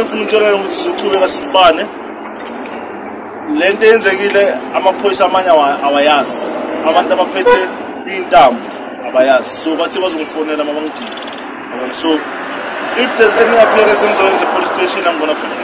engifuna ukutshela ukuthi sizoqhubeka sisibane. Lento eyenzekile amaphoyisa amanye awayazi. Abantu abaphethe intambo abayazi. So bathi bazongifonela uma bangidinga. So if there's any appearance engizoyenza police station, I'm gonna communicate.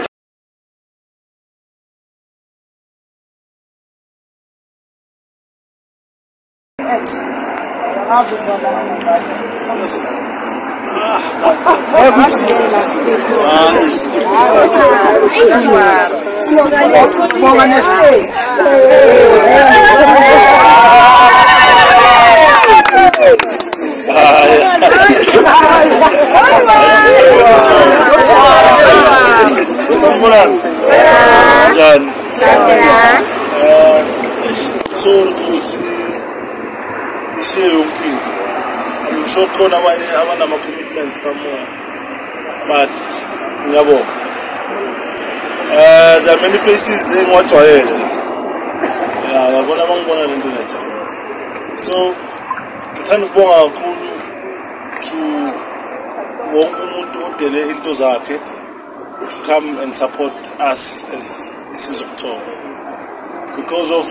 I'm sure khona abanye abanama-commitment somewhere, but ngiyabonga. There are many faces engiwajwayele. Yeah, yabona bangibona lento ngiyajabula. So ngithanda ukubonga kakhulu to wonke umuntu odele into zakhe to come and support us as Isizokuthola. Because of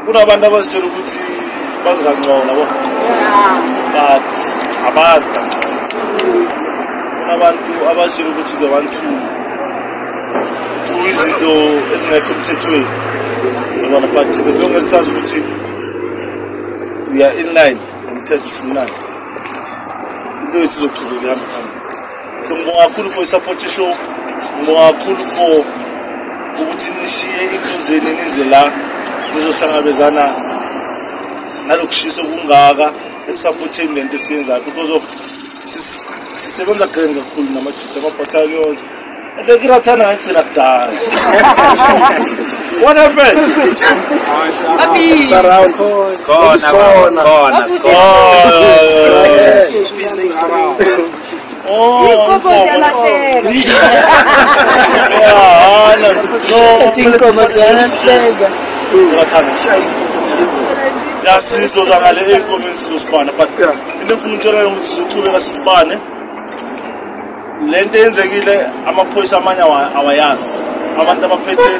kunabantu abazitshela ukuthi bazi kangcono yabo, but abazi kangcono. Kunabantu abazitshela ukuthi they want to do izinto ezingekho emthethweni, yabona, but as long as sazi ukuthi we are in line nomthetho simnandi, into yethu izoqhubeka ihambe phambili. So ngibonga kakhulu for i-support show, ngibonga kakhulu for ukuthi nishiye into zenu nize la nizohlangabezana nalokushisa okungaka ekusupporteni lento esiyenzayo, because of sisebenza grand kakhulu namajita ama-battalion. Ngirathana ngagcina kudala. What happened? Surround. Corner. Oh, ya sizoza ngale ey'nkomeni sizosibana, but into engifuna ukutshela ukuthi sizoqhubeka sisibane. Lento eyenzekile amaphoyisa amanye awayazi. Abantu abaphethe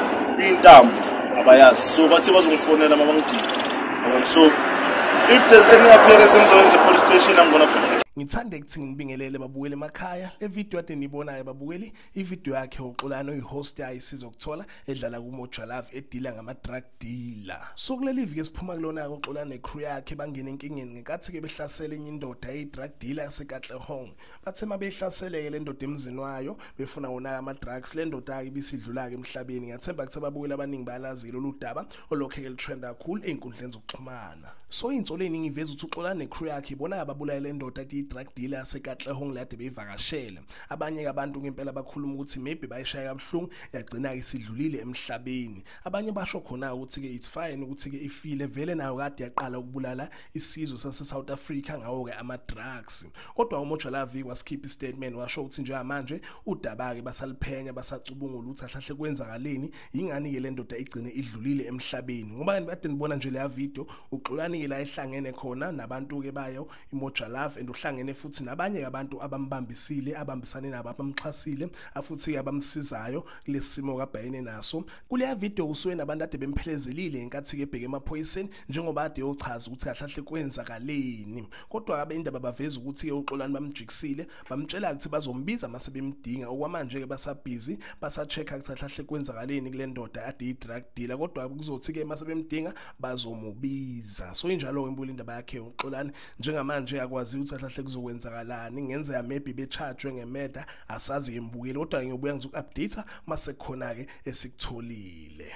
intambo abayazi. So bathi bazongifonela uma bangidinga. So if there's any appearance engizoyenza police station, I'm gonna communicate. Ngithande ukuthi nginibingelele babukeli emakhaya. Le video ade nibonayo babukeli, ivideo yakhe uXolani oyi-host yayo Isizokuthola edlala kuMoja Love edila ngama-drug dealer. So kuleli viki esiphuma kulona uXolani necrew yakhe bangena enkingeni ngenkathi ke behlasela enye indoda eyi-drug dealer yaseKatlehong. Bathe uma beyihlaseleke le ndoda emzini wayo befuna wona ama-drugs, le ndoda-ke ibisidlula-ke emhlabeni. Ngiyathemba ukuthi ababukeli abaningi bayalazi lolu daba olokhu-ke lutrenda kakhulu ey'nkundleni zokuxhumana. So iy'nsolo ey'ningi iveza ukuthi uXolani necrew yakhe ibona ababulala le ndoda eyi-drug dealer yaseKatlehong lade beyivakashele. Abanye abantu ngempela bakhuluma ukuthi maybe bayishaya kabuhlungu yagcina-ke isidlulile emhlabeni. Abanye basho khona ukuthi-ke it's fine ukuthi-ke ifile vele nayo kade yaqala ukubulala isizwe sase-South Africa ngawo-ke ama-drugs. Kodwa uMoja Love wasikhipha i-statement washo ukuthi njengamanje udaba-ke basaliphenya basacubungula ukuthi ahlahle kwenzakaleni, yingani-ke le ndoda igcine idlulile emhlabeni. Ngoba kade nibona nje leya video uXolani-ke la ehlangene khona nabantu-ke bayo iMoja Love and uhlangene futhi nabanye abantu abambambisile, abambisane nabo, abamxhasile futhi abamsizayo kulesimo kabhayene naso. Kuleya video usuke nabantu ade bemphelezelile ngenkathi ke ebheke emaphoyiseni njengoba ade yochaza ukuthi kahle kwenzakaleni. Kodwa abe indaba baveza ukuthi ke uXolani bamjikisile, bamtshela ukuthi bazombiza mase bemdinga. Okwamanje ke basabhizi basa-check-a ukuthi kahle kwenzakaleni kule ndoda ade i-drug dealer, kodwa kuzothi ke mase bemdinga bazomubiza. So injalo ke indaba yakhe uXolani njengamanje akwazi ukuthi kahle kuzokwenzakalani, ngenzeka maybe be-charge ngemurder, asazi ngembukeli, kodwa ngiyobuya ngizoku-update mase khona ke esikutholile.